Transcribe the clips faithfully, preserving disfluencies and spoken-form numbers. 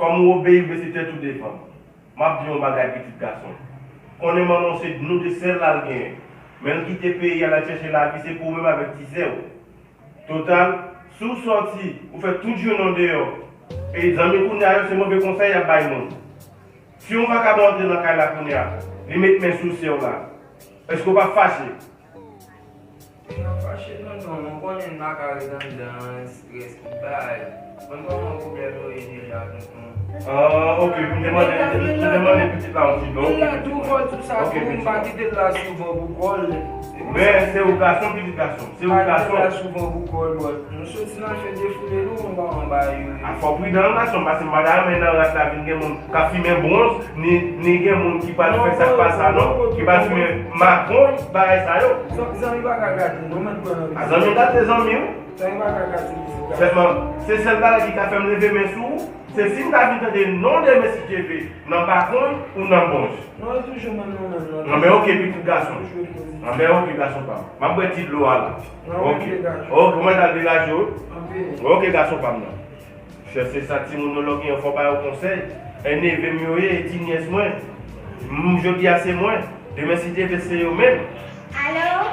Fanm ou obeyi, bese tèt ou devan. M ap di yon bagay, pitit gason. Konnen manman w se nou de sèl la l genyen. Men l kite peyi a, l al chèche lavi, se pou ou menm avèk ti sè w. Total, si w sòti, ou fè tout jounen w deyò. E zanmi kounye a yo, se move konsèy y ap bay moun. Si yon vakabon antre nan kay la kounye a, li met men sou sè w la, èske w p ap fache? M pa fache tonton, mwen konnen m pa ka ret anndan an, strès tout bagay. Mwen kòman pwoblèm yo ye deja tonton? Ah, ok, m te mande, m te mande pitit la yon ti do. Li la tou kò tou sa tou, m pa kite l la souvan pou kò l. Men se ou gason, pitit gason, se ou gason. M pa kite l la souvan pou kò l, but nou soti nan fè defoule nou anba anba yo. A fò pridan gason, paske m pa ta renmen nan ras la vin gen moun k ap fimen bwonz, ni, ni gen moun ki pral fè sa k pa sa non, ki pral fimen makon, bagay sa yo. Zanmi pa ka gate non, mèt pran nan. A zanmi gate zanmi wi. Zanmi pa ka gate pitit gason. Sèlman, se sèl bagay ki ka fè m leve men sou ou, se si m ta vin tande non de mesye nan bakon ou nan bwonz. Non, e toujou menm non, menm non. Anben ok, pitit gason. Anben ok, gason pa m. M ap bwè ti dlo a la. Ok. Ok, mwen t al degaje w. Ok, gason pa m nan. Chèche sa timoun yo lòk yo fò ba yo konsèy. E neve m yo ye, e ti nyès mwen. M, jodi a se mwen. Demen si Dye vle se yo menm. Alo?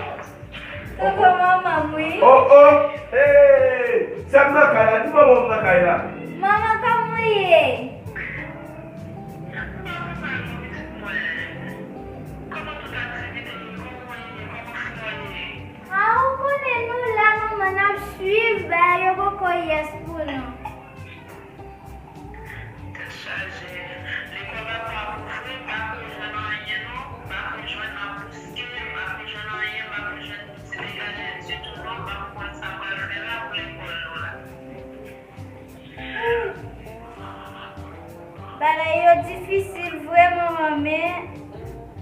Koko manman m wi. Oh oh! Hey! Sè m nan kay la, di manman m nan kay la. Manman kòman w ye? A ou konnen nou la manman n ap swiv bagay yo poko yès pou nou. Tèt chaje. Lekòl la pa pou vre, m pa konn jwenn anyen non, m pa konn jwenn, m ap bouske, m pa konn jwenn anyen, m pa konn jwenn ti degaje ditou non, m pa konn sa m pral fè la pou lekòl nou la. Bagay yo difisil vre manman men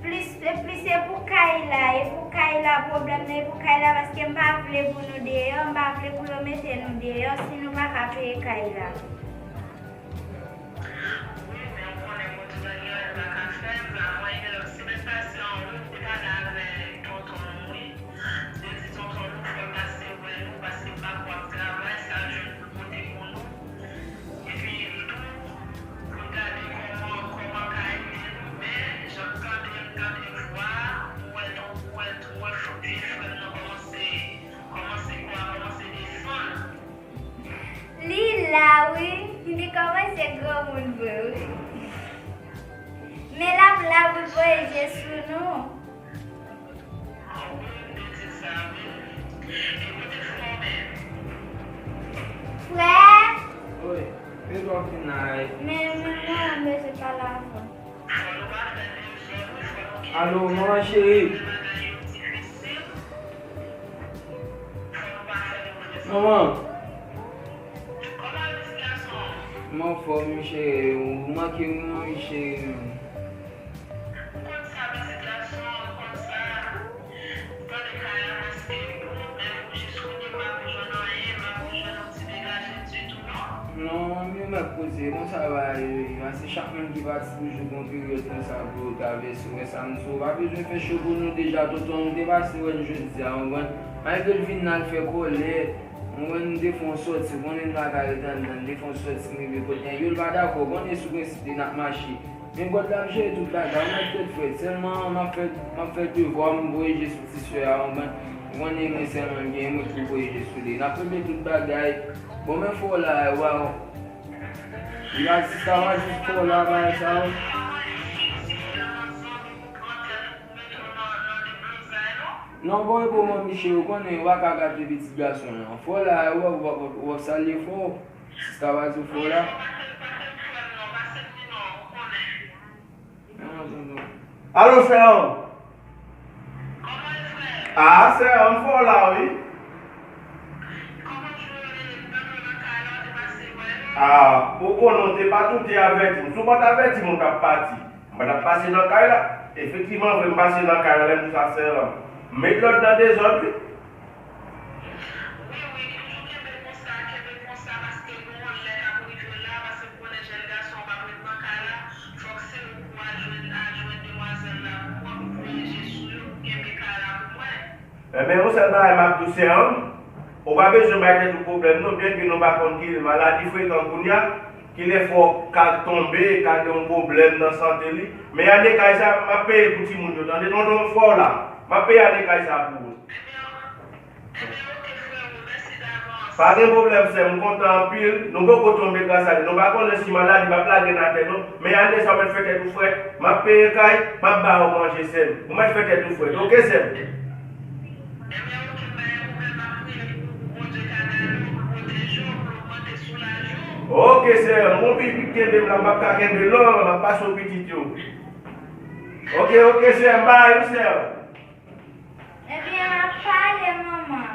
plis plis e pou kay la, e pou kay la pwoblèm nan e pou kay la paske m pa vle pou nou deyò, m pa vle pou yo mete nou deyò si nou pa ka peye kay la. Wi men ou konnen Bondye pa gen anyen l pa ka fè, m pa konn anyen, semèn pase an wi m te pale avèk tonton nou wi. Yo di tonton nou fò l pase wè nou paske m pa kwè ap travay sa l jwenn pou l pote pou nou. Epi m tou pou m gade kòman kòman l ka ede nou men jan m tande m tande vwa a m wè ton m wè m wè vye frè m nan kòmanse kòmanse kò a kòmanse desann. Li la wi, li kòmanse granmoun vre wi. Men l ap la pou l voye je sou nou. Frè! Men, men, men, men, se pa la fò. Alo, manman cheri. Manman. Mwen anfòm wi cheri, ou manke m wi cheri. Non, men mèt koze, konsa bagay yo ye. Paske chak moun ki pati toujou gon peryòd konsa pou yo travèse. Ou wè sa m di w, ou pa bezwen fè cho pou nou deja, tonton nou te pase wè n jodi a, ou konprann? Malgre l vin la, l fè kòlè, ou konprann, m te fè yon sòti, ou konnen m pa ka ret anndan, m te fè yon sòti, m rive kote yo, l pa dakò, ou konnen sou prensip li n ap mache. Men God la ap jere tout bagay, ou mèt tèt frèt. Sèlman m ap fè, m ap fè devwa m, voye je sou ti sè a, ou konprann? Ou konnen mwen sèlman m gen, mwen ki voye je sou li. N ap regle tout bagay. Bon, men fò w la, waw. Li pa, sista pa jis fò w la, bagay sa yo. Non, bon, e bon, manmi cheri, ou konnen, ou pa ka gate pitit gason an. Fò w la, w ap, w ap, w ap salye fò. Sista pa di w fò w la. Alo, sè an. Ah, sè an, m fò w la, wi. Ah, ou konnen w te pa tou te avèti m. Si w pa t avèti m, ou t ap pati. M pa t ap pase nan kay la. Efektivman vre, m pase nan kay la, lè m di w sa, sè an. M met lòd nan dezòd, wi. Wi, wi, toujou kenbe konsa, kenbe konsa, paske gon lè k ap rive la, paske m konnen jèn gason an p ap ret nan kay la, fòk se ou pou al jwenn, al jwenn demwazèl la pou mwen, pou voye je sou yo, pou kenbe kay la pou mwen. Enben, yon sèl bagay m ap di w, sè an, ou pa bezwen bay tèt ou pwoblèm non, byenke nou pa konn ki maladi frekan kounye a, Kilè fò ka tonbe, ka gen yon pwoblèm nan sante li. Men ale kay sa, m ap peye pou timoun yo, tande, tonton, fò w la. M ap peye ale kay sa pou ou. Pa gen pwoblèm, sè m, m kontan anpil. Nou poko tonbe gras a li. Nou pa konnen si maladi p ap lage n atè, non. Men ale sa, w mèt fè tèt ou frèt. M ap peye kay, m ap ba w manje, sè m. Ou mèt fè tèt ou frèt, oke, sè m? Ebyen, oke, m pa gen pwoblèm, m ap priye pou Bondye kanalize w, pou l pwoteje w, pou l ogmante soulajman w. Oke, sè, m gon pitit kenbe m la, m p ap ka kenbe lontan, m ap pase w pitit yo. Oke, oke, sè, m bay ou, sè. Ebyen, ap pale, manman.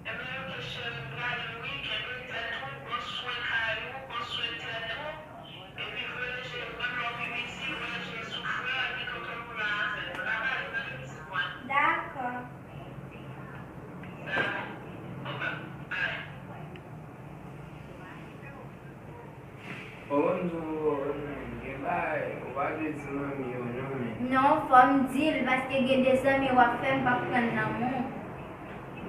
Ebyen, oke, cheri, m prale wi, kenbe tèt ou, pran swen kay ou, pran swen tèt ou. Epi voyaje, mwen lè w pi piti, voyaje sou frè, epi tonton pou la avè l. Mwen pa pale, tande pitit mwen. Dakò. Dakò. Oke, bye. Ou konn tou, ou konn gen bagay, ou pa dwe di manmi yo non, men. Non, fò m di l, paske gen de zanmi w ap fè m p ap pran nan men w.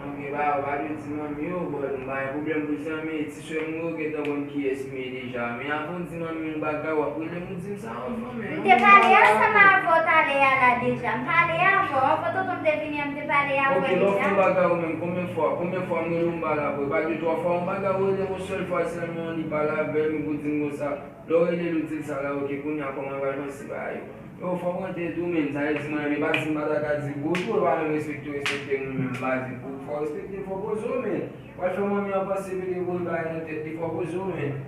Manmi ba, ou pa dwe di manmi yo, bon, m pa gen pwoblèm pou zanmi, ti sè m yo gentan konn kiyès m ye deja. Men avan w di manmi yon bagay, w ap rele m, ou di m sa anvan, men. M te pale ansanm avè w talè a la deja. M pale avè w. Anvan tonton m te vini an, m te pale avè w deja. Ok, lè w fè yon bagay ou menm, konbyen fwa, konbyen fwa m rele w m pa la vre? Pa de twa fwa yon bagay ou rele m yon sèl fwa sèlman, li pale avè m, epi w di m konsa. Lè w rele l, ou di l sa la, ok, kounye a kòman l pral panse bagay yo? Yo, fò w rantre tou, men, sa vle di mwen, men pa di m pa ta ka di pou ou tou, ou pa menm respekte w, respekte m, ou menm pa di pou ou, fò w respekte, fò w poze w, men, w al fè manmi an panse, mete gwo bagay nan tèt li, fò w poze w, men.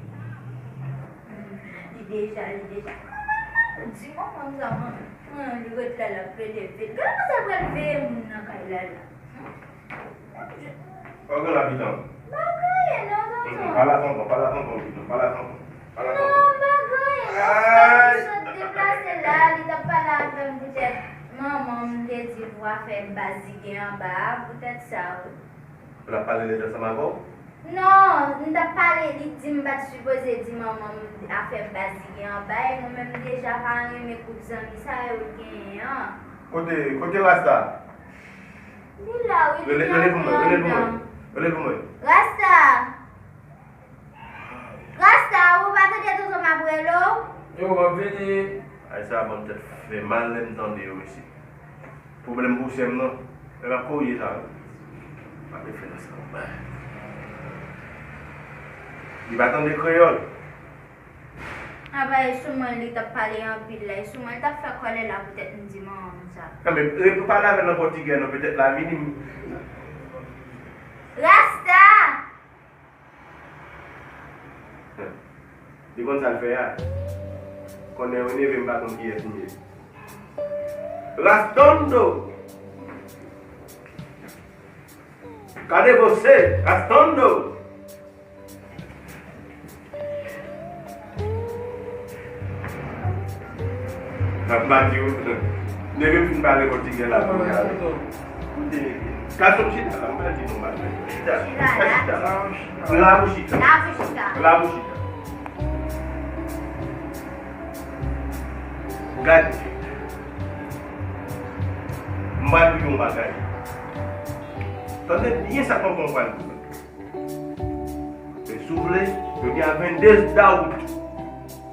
Li deja, li deja. Manman, manman, di manman sa, manman. Li ret la, l ap plede veye. Gade kòman sa pral veye moun nan kay la, la. Ou gen labitan. M pa gen anyen non, tonton. Pale a tonton, pale a tonton, pitit, pale a tonton. Pale a tonton. Non, m pa gen anyen non. Frè m sot deplase la, li t ap pale avè m poutèt manman m te di pou afè bazigen anba a, poutèt sa, wi. L ap pale lèt ansanm avè w? Non, m t ap pale, li di m pa t sipoze di manman m afè bazigen anba, e mwen menm m deja pa renmen gwoup zanmi sa yo genyen an. Kote, kote Rasta? Li la wi, li gen anpil anndan. Rele pou mwen, rele pou mwen. Rasta! Rasta, ou pa tande tonton m ap rele w? Yo, m ap vini. Ay, sa ban m tèt fè mal lè m tande yo, mesye. Pwoblèm pou sè m nan. Lè m ap korije sa, wi. M ap fè nan sa, wi. Li pa tande kreyòl. Apa e sou mwen li t ap pale anpil la, e sou mwen li t ap fè kòlè la poutèt m di manman m sa. Nan men, e pou pale avè l an pòtigè non, petèt l a vini. Rasta! Li konn sa l fè a. Konnen yo neve m pa konn kiyès m ye. Rastondo! Cadê você, Rastondo? Sa m pa di w, depi m fin pale pòtigè la kounye a. Koute, gason chita la, m pa di nou mal. Chita, chita la. Lave w chita. Lave w chita. Lave w chita. Gade. M pral di w yon bagay. Tande byen sa tonton pral di w. Men si w vle, jodi a vennde dawout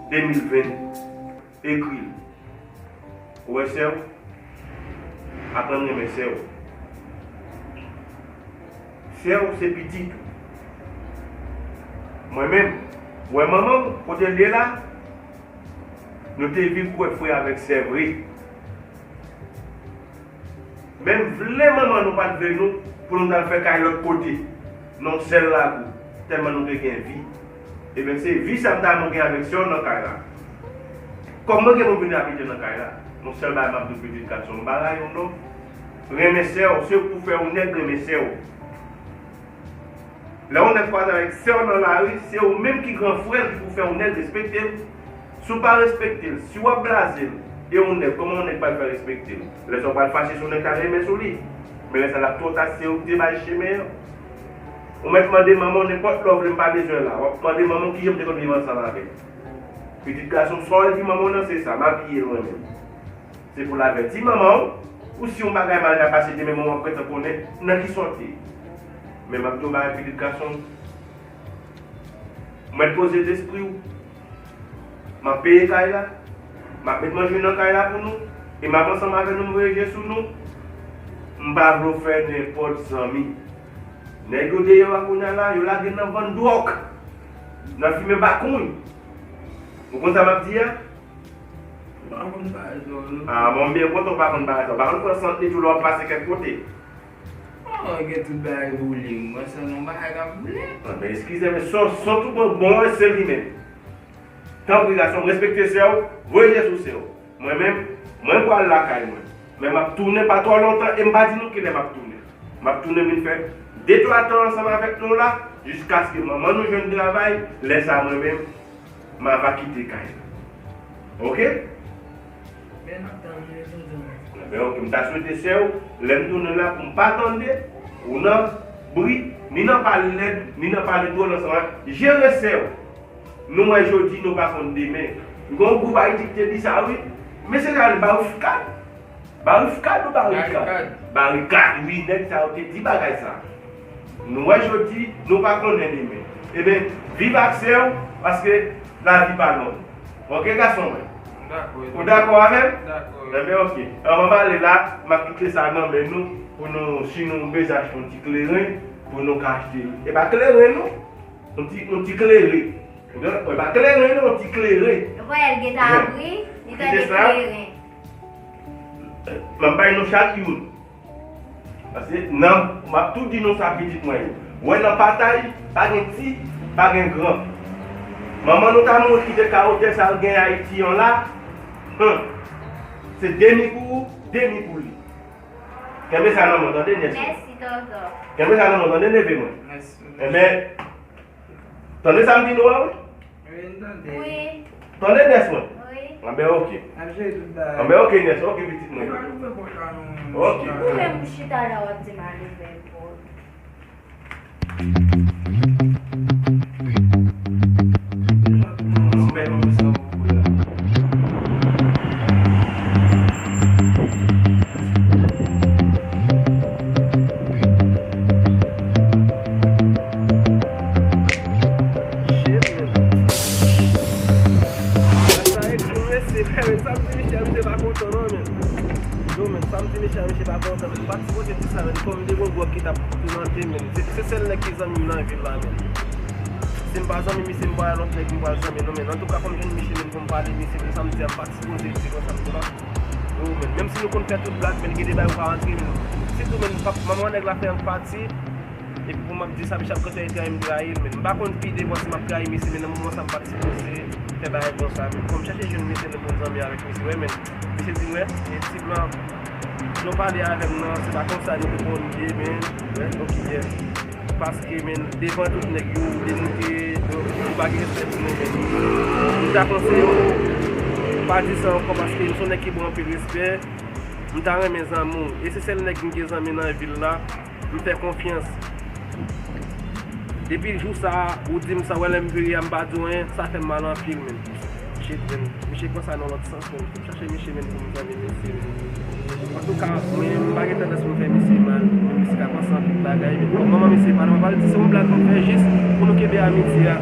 de mil ven, ekri l. Ou wè sè w? Aprann renmen sè w. Sè w se pitit ou. Mwen menm, ou wè manman w, kote l ye la? Nou te vin kwè frè avèk sè vre. Menm vle manman nou pa t vle nou pou nou t al fè kay lòt kote, nan yon sèl lakou, tèlman nou te gen vi. Ebyen, se vi sa m ta renmen w gen avèk sè w nan kay la. Kòm mwen gen pou m vin abite nan kay la, yon sèl bagay m ap di w pitit gason m, m pa rayi w non. Renmen sè w, se pou fè yon nèg renmen sè w. Lè yon nèg kwaze avèk sè w nan lari, se ou menm ki gran frè l ki pou fè yon nèg respekte l. Si w pa respekte l, si w ap blaze l, e yon nèg, kòman yon nèg pral fè respekte l? Lè sa w pral fache sou nèg la, renmen sou li. Men lè sa l ap twò ta, se ou ki te bay chemen an. Ou mèt mande manman w nenpòt lè w vle, m pa bezwen la. W ap mande manman w kijan m te konn viv ansanm avè l. Pitit gason m, sa w di manman w nan, se sa, m apiye l mwen menm. Se pou l avèti manman w, pou si yon bagay mal ta pase demen, manman w ap gentan konnen nan kisa w te ye. Men m ap di w bagay, pitit gason m, Ou mèt poze lespri w. M ap peye kay la. M ap met manje nan kay la pou nou. E m ap ansanm avè nou, m voye je sou nou. M pa vle w fè nenpòt zanmi. Nèg yo deyò a kounye a la, yo lage nan vann dwòg. Nan fimen bakouny. Ou konn sa m ap di a? M pa konn bagay sa yo, non. Ah, bon, m byen kontan w pa konn bagay sa yo. W pa konn pran sant li tou lè w ap pase kèk kote. Oh, gen tout bagay boule, m wè se yon bagay k ap boule. Ah, men eskize, men son, son tou bon, bon, se li menm. Tanpri, gason, respekte sè w, voye je sou sè w. Mwen menm, mwen pral lakay mwen. Men m ap tounen pa twò lontan e m pa di nou kilè m ap tounen. M ap tounen vin fè de twa tan ansanm avèk nou la, jiskaske manman nou jwenn travay, lè sa mwen menm, m ava kite kay la. Oke? Men n ap tann ou, tonton. Enben, oke, m ta swete sè w, lè m tounen la pou m pa tande ou nan bri, ni nan pale lèd, ni nan pale dwòl ansanm ak jere sè w. Nou wè jodi, nou pa konn demen. Gen yon gwoup Ayiti ki te di sa, wi. Mesye sa yo, barikad. Barikad ou barikad? Barikad. Barikad, wi, nèg sa yo te di bagay sa. Nou wè jodi, nou pa konnen demen. Eben, viv ak sè w, paske lavi pa long. Oke, gason mwen? M dakò. Ou dakò avè m? M dakò. Eben, oke. Anvan m ale la, m ap kite sa nan men nou, pou nou, si nou bezwen achte yon ti kleren, pou nou ka achte. E pa kleren, non. Yon ti, yon ti klere. Ou pa kleren, non, yon ti klere. Ou wè, l gentan abri, li tande kleren. M ap bay nou chak youn. Paske nan, m ap tou di nou sa, pitit mwen yo. Wè, nan batay, pa gen ti, pa gen gran. Manman nou ta mouri, kite kawotè sa l gen Ayiti an la, hmm, se demi pou ou, demi pou li. Kenbe sa nan men w, tande, nyès mwen. Mèsi, tonton. Kenbe sa nan men w, tande, neve mwen. Mèsi. Enben, tande sa m di nou an, wi? Wi, m tande. Wi. Tande, nyès mwen? Wi. Anben, oke. N ap jere tout bagay. Anben, oke, nyès, oke, pitit mwen. Ann ouvè pòt la, non. Oke. Ou menm ou chita la, w ap di m al ouvè pòt. Shit, man. Sa ekri mesye, frè, men sa m di Michel, misye pa kontan non, men. Yo, men sa m di Michel, misye pa kontan, men m pa t sipoze di sa, men kòm de bon gwòg ki t ap tounante, men se, se sèl nèg ki zanmi m nan vil la, men. Si m pa zanmi misye, m pa wè lòt nèg m pral zanmi non, men antouka fò m jwenn misye, men pou m pale misye, men sa m di a, m pa t sipoze di konsa, m di non. Yo, men, menm si nou konn fè tout blag, men gen de bagay ou pa antre, men sitou, men, pap, manman nèg la fè yon pati, epi pou m ap di sa, misye ap kontinye trayi m, trayi l, men m pa konn pi devan si m ap trayi misye, men nan moman sa, m pa t sipoze fè bagay konsa, men fò m chèche jwenn misye, nou konn zanmi avèk misye, wè, men misye di m, wè, e ti blan, jan w pale avè m nan, se pa konsa nou te konn ye, men, wè, oke, yeah. Paske, men, devan tout nèg yo, ou demoute, yo, ou pa gen respè pou nou, men. M ta panse, yo, pa di sa ankò, paske m se yon nèg ki ba w anpil respè. M ta renmen zanmi w. E se sèl nèg m gen zanmi nan vil la. M fè konfyans. Depi jou sa a, ou di m sa, wè lè m vire a, m pa di w anyen, sa fè m mal anpil, men. Shit, men. Misye pran sa nan lòt sans, men. Chache misye menm pou m zanmi misye menm. Antouka, mwen, m pa gen tandans pou m fè misye mal. Men misye ka panse anpil bagay, men kòm manman misye pa la, m ap al di se yon blag m fè jis pou nou kenbe amitye a.